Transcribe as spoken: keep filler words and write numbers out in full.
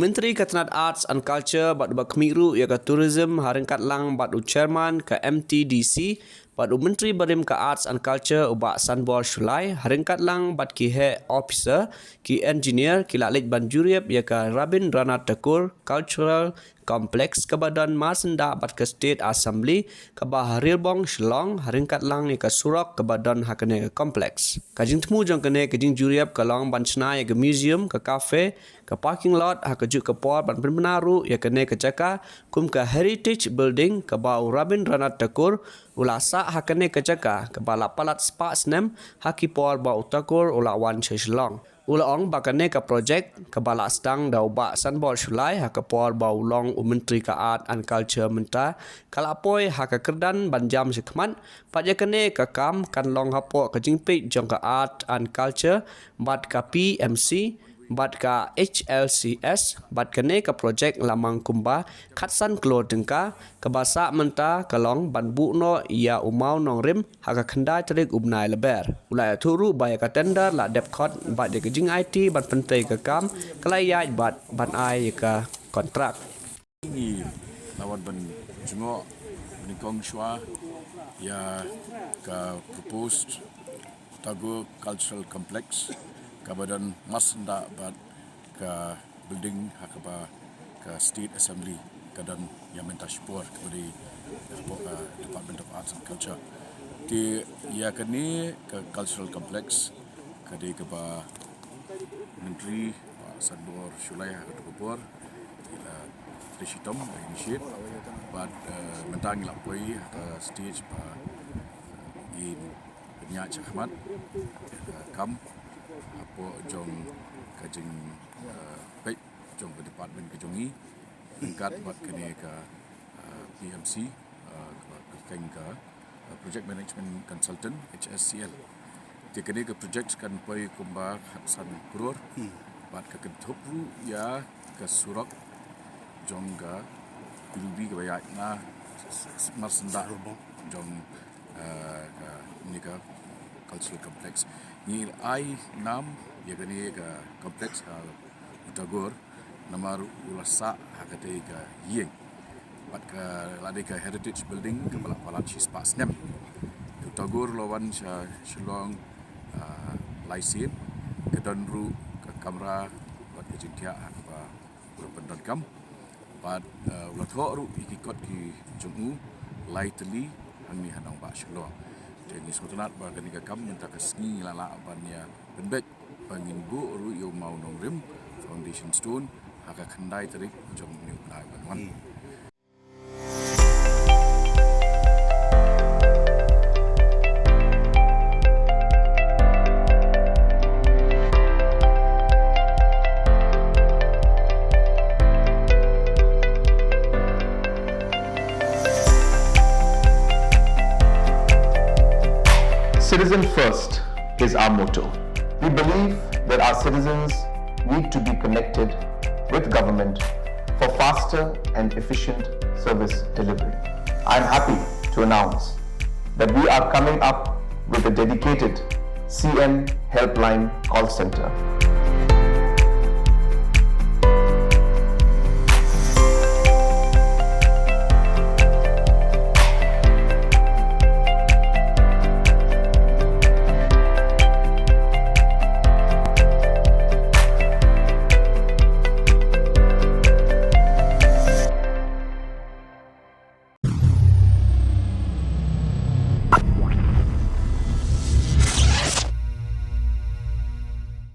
Myntri ka tnat Arts and Culture bad uba khmih ruh ïa ka Tourism ha ryngkat lang bad u Chairman ka M T D C bad u Myntri barim ka Arts and Culture u Bah Sanbor Shullai ha ryngkat lang bad ki heh officer, ki engineer ki la leit ban jurip ïa ka Rabindranath Tagore Cultural Complex kaba don marsyndah bad ka State Assembly kaba ha Rilbong Shillong ha ryngkat lang ïa ka surok kaba don ha kane ka complex. Ka jingthmu jong kane ka jingjurip ka long ban shna ïa ka museum, ka cafe, ka parking lot ha kajuh ka por ban pynbna ruh ïa kane ka jaka kum ka heritage building kaba u Rabindranath Tagore u la sah ha kane ka jaka kaba la palat spah snem ha ki por ba u Tagore u la wan sha Shillong. U la ong ba kane ka projek kaba la sdang da u Bah Sanbor Shullai ha ka por ba u long u Myntri ka Art and Culture mynta ka la poi ha ka kyrdan ban jam shakhmat bad ïa kane ka kam kan long hapoh ka jingpeit jong ka Art and Culture bad ka P M C bad ka H L C S bad kane ka projek la mang kumba khatsan klur tyngka kaba sah mynta ka long ban buh noh ïa u mawnongrim ha ka khyndai tarik u bnai Lber. U la ïathuh ruh ba ïa ka tender la dep khot bad ïa ka jingaiti ban pyntreikam ka la ïaid bad ban ai ïa ka kontrak. Ngi la wan ban jngoh banyngkong shuwa ïa ka proposed Tagore Cultural Complex kaba don marsyndah bad ka building ha kaba ka State Assembly ka don ïa mynta shipor kaba dei hapoh ka Department of Arts and Culture. Te ïa kane ka Cultural Complex ka dei kaba Myntri Bah Sanbor Shullai ha kato ka por i la trei shitom, i la initiate bad mynta ngi la poi ha ka stage ba ngin pynïaid shakhmat ka kam hapoh jong ka jingpeit jong ka department ka jong ngi ryngkat bad kane ka P M C, kaba kyrteng ka Project Management Consultant, H S C L. Te kane ka project kan poi kumba khatsan klur bad ka kynthup ruh ïa ka surok jong ka P W D kaba ïaid na marsyndah jong kane ka Cultural Complex. Ngi ai nam ïa kane ka complex ha u Tagore namar u la sah ha katei ka ïing bad ka la dei ka heritage building kaba la palat shispah snem. U Tagore u la wan sha Shillong lai sien, ka don ruh ka kamra bad ka jingthiah ha kaba u la pyndonkam bad u la thoh ruh ïa ki kot ki jong u lai tylli hangne ha nongbah Shillong. Te ngi sngewtynnat ba kane ka kam mynta ka sngi ngi la lah ban ïa pynbeit ba ngin buh ruh ïa u mawnongrim, foundation stone, ha ka khyndai tarik jong une u bnai ban wan. Citizen first is our motto. We believe that our citizens need to be connected with government for faster and efficient service delivery. I am happy to announce that we are coming up with a dedicated C M Helpline call center.